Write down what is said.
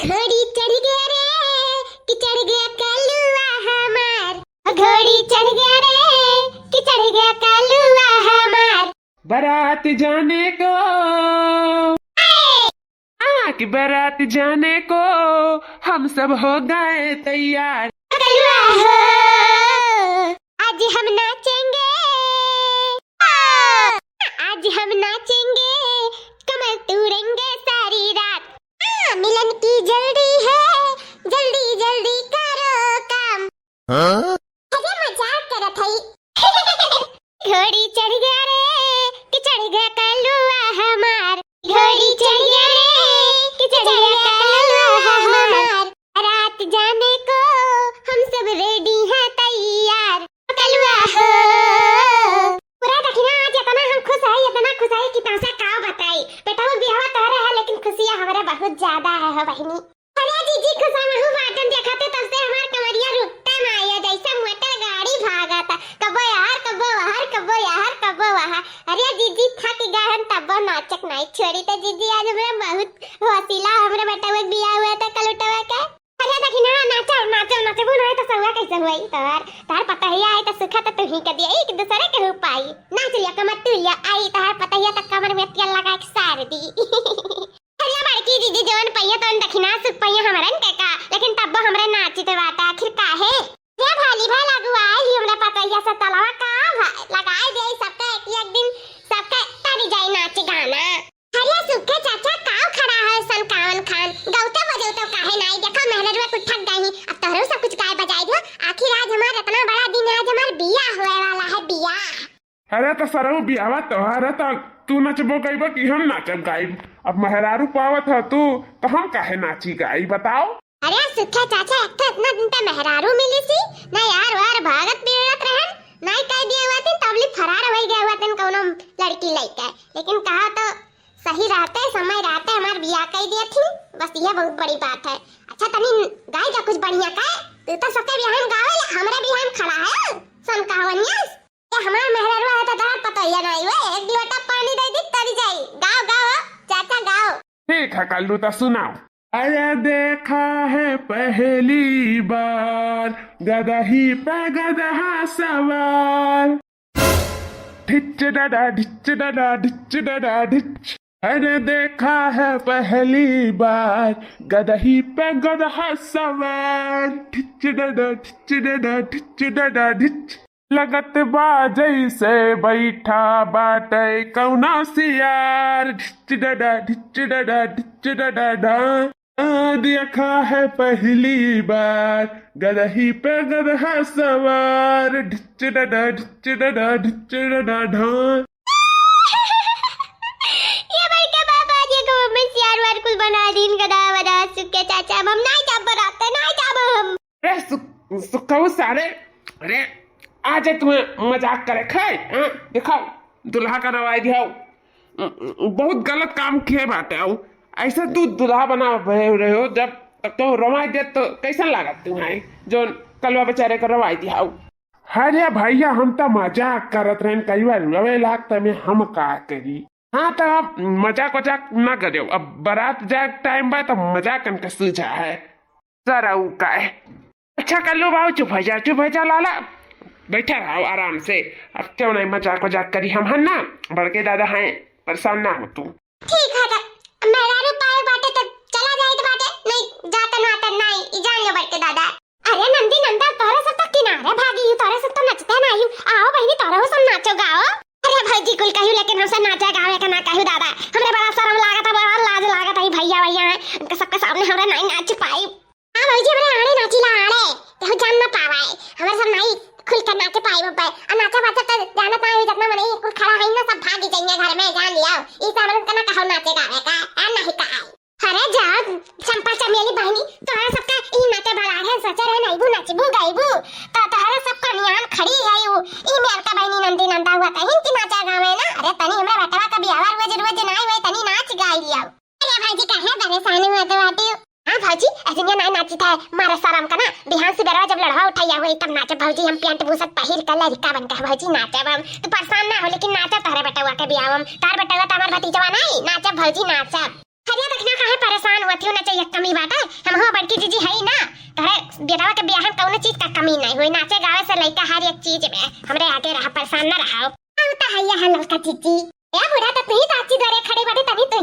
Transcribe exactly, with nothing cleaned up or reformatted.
घोड़ी चढ़ गया रे, कि चढ़ गया कलुआ हमार। घोड़ी चढ़ गया रे, कि चढ़ गया कलुआ हमार। बारात जाने को, हाँ, कि बारात जाने को हम सब हो गए तैयार। कलुआ हो, आज हम नाचेंगे, आज हम नाचेंगे, कमर तोड़ेंगे सारी रात। हाँ, मिलन की जल्दी है, जल्दी जल्दी करो काम। हाँ? अरे मजाक करत हई। घोड़ी चढ़ गया रे, कि चढ़ गया कलुआ हमार। घोड़ी चढ़ गया रे, कि चढ़ गया कलुआ हमार। रात जाने को हम सब ready हैं तैयार। कलुआ हो। पूरा देखी ना, आज इतना हम खुश है, इतना खुश है कि तुमसे का बताई। बेटा वो बियाह तोहरे है, लेकिन खुशियाँ हमारे बहुत ज्यादा है हो बहिनी। अरे जीजी, खुश हमहू बाटन, देखते तब से हमार कमरिया रुकता ना है, जैसे मोटर गाड़ी भागता, कब्बो यार, कब्बो वहार, कब्बो यार, कब्बो वहार। अरे जीजी, थक गए हम, तब्बो नाचक नहीं छोड़ी। तो जीजी, आज हमरा बहुत हौसला, हमरे बेटवा के बियाह हुआ था कलुटवा के। अरे देखी ना, नाचो, नाचो, नाचबू नहीं तो सहुआ कैसे हुई? तोहार, तोहार पतहिया आई तो सुखा तो तू ही कर दिया, एक दूसरे के हो पाई। नाच लिया कमर तू लिया, आई तोहार पतहिया तो कमर में तेल लगा के सार दी। अरे बड़की जीजी, जौन पहिया तौन दखिना सुख पहिया हमरन के का, लेकिन तब्बो हमरे नाचित बाटा, आखिर काहे? ये भाली भाल अगुआई ही हमरा पतैया से तलवा का भा-, लगाई दे सबका एक, एक दिन सबका तरी जाई नाच गाना। अरे सुखे चाचा, काव खड़ा है सन कावन खान, गौते बजौते काहे नाई? देखो मेहनरुआ कुछ थक गई, अब तोहरो सब कुछ गाय बजाई दो। आखिर आज हमार इतना बड़ा दिन है, आज हमार बियाह होए वाला है, बियाह। अरे तो सरऊ बियाहवा तोहार है, तो तू नचबो गइबो कि हम नाचब गाइब? अब मेहरारू पावत ह तू, तो हम काहे नाची गाई बताओ? अरे सुखे चाचा, एक तो इतना दिन ते मेहरारू मिली सी, ना यार वार भागत बिगड़त रहन, ना ही कह दिए हुआ दिन तबली फरार हो गए हुआ दिन कौनो लड़की लइके, लेकिन कहा तो सही रहते समय रहते हमार बियाह कह दिए थी, बस ये बहुत बड़ी बात है। अच्छा तनी गाई जा कुछ बढ़िया का, तू तो सबके बियाह में गावे, हमरे बियाह में खड़ा है सन कहवनिया। ये हमार मेहररुआ है तो तोहार पतोहिया नहीं हुए, एक लोटा पानी दे दी तरी जाई। गाओ, गाओ, चाचा गाओ। ठीक है कल्लू, तो सुनाओ। अरे देखा है पहली बार गदही पे गदहा सवार। ढिच डडा, ढिच डडा, ढिच डडा, ढिच। अरे देखा है पहली बार गदही पे गदहा सवार। ढिच डडा, ढिच डडा, ढिच डडा, ढिच। लगत बा जैसे बैठा बाटे कौना सियार। ढिच डडा, ढिच डडा, ढिच डडा, ढा। आ देखा है पहली बार गदही पे गदहा सवार। ढिच डडा, ढिच डडा, ढिच डडा, ढा। ये बड़का बाबा जी को हमें सियार वार कुल बना दीन, गधा वधा सुखे चाचा, हम नहीं जाब बराते, नहीं जाब हम। अरे सु-, सुखऊ सारे, अरे आज तुम्हें मजाक करे खाए, हाँ? दिखाओ, दुल्हा का रवाई दिखाओ। बहुत गलत काम किए बाटे हो। ऐसे तू दुल्हा बना भए रहे हो, जब तक तो रवाई दे तो कैसन लागत तुम्हें, जो कलवा बेचारे का रवाई दिखाओ? अरे भैया, हम तो मजाक करत रहन, कई बार रवे लागत में हम का करी। हाँ, तो आप मजाक वजाक ना करो, अब बारात जाए टाइम बा तो मजाक कन का सूझा है। सरऊ का है। अच्छा कर लो बाबू, चुप हो जा, चुप हो जा लाला, बैठा रहो आराम से। अब क्यों नहीं मजाक वजाक करी, हम हन ना, बड़के दादा हैं, परेशान ना हो तू। ठीक है, तब मेहरारू पाए बाटे तो चला जाए तो बाटे, नहीं जातन वातन नहीं, ई जान लो बड़के दादा। अरे नंदी नंदा, तोरे सब तो किनारे भागी, तोरे सब तो नचते नहीं। आओ बहिनी, तोरे सब नाचो गाओ। अरे भौजी कुल कहियो, लेकिन हमसे नाचे गावे का ना कहियो दादा, हमरे बड़ा शर्म लागत है, बड़ा लाज लागत है, भैया भैया हैं, उनके सबके सामने हमरे नहीं नाच पाई। हाँ भौजी, हमरे आड़े नाची ला आड़े, केहू जान ना पावे, हमरे सब नहीं खुल के नाचे पाई बब्बे। आ नाचा बाचा तो जानत ना हुई, जितना मने कुल खड़ा है ना, सब भागी जाइए घर में, जान लिया। ई सब हमरे के ना कहो नाचे गावे का, आ नहीं का आई। अरे जाओ, चंपा चमेली बहिनी, तोहरा सबका ई नाचे भला है, सोचे रहे नाचबू, नाचबू, गाइबू, तो तोहरा सब कनियान खड़ी है, उ ई मेर का बहिनी नंदी नंदा हुआ कहिन कि नाचा गावे ना। अरे तनी हमरे बेटवा का बियाह रोज रोज नाई होए, तनी नाच गाई लिया। अरे भौजी काहे परेशान हुआ तो बाटी? हाँ भौजी, ऐसे नहीं नाई नाची था, मारे शर्म का ना, बिहान से बेरवा जब लड़वा उठाइया हुई तब नाचे भौजी, हम पैंट बुशर्ट पहिर कर लड़का बन के भौजी नाचब हम। तू परेशान ना हो, लेकिन नाचब तोहरे बेटवा के बियाह हम, तोहर बेटवा तो हमार भतीजवा नहीं, नाचब भौजी नाचब। हरिया देखना काहे परेशान हुआ थी, ना चाहिए कमी बाटे, हम हो बड़की जीजी है ही ना, तोहरे बेटवा के बियाह में कौनो चीज का कमी नहीं हुई, नाचे गावे से लइका हर एक चीज में हमरे आगे रहा, परेशान ना रहा। उ तो है यहाँ ललका जीजी। ए बूढ़ा, तो तू ही तो अच्छी दरे खड़े बाटे, तभी तू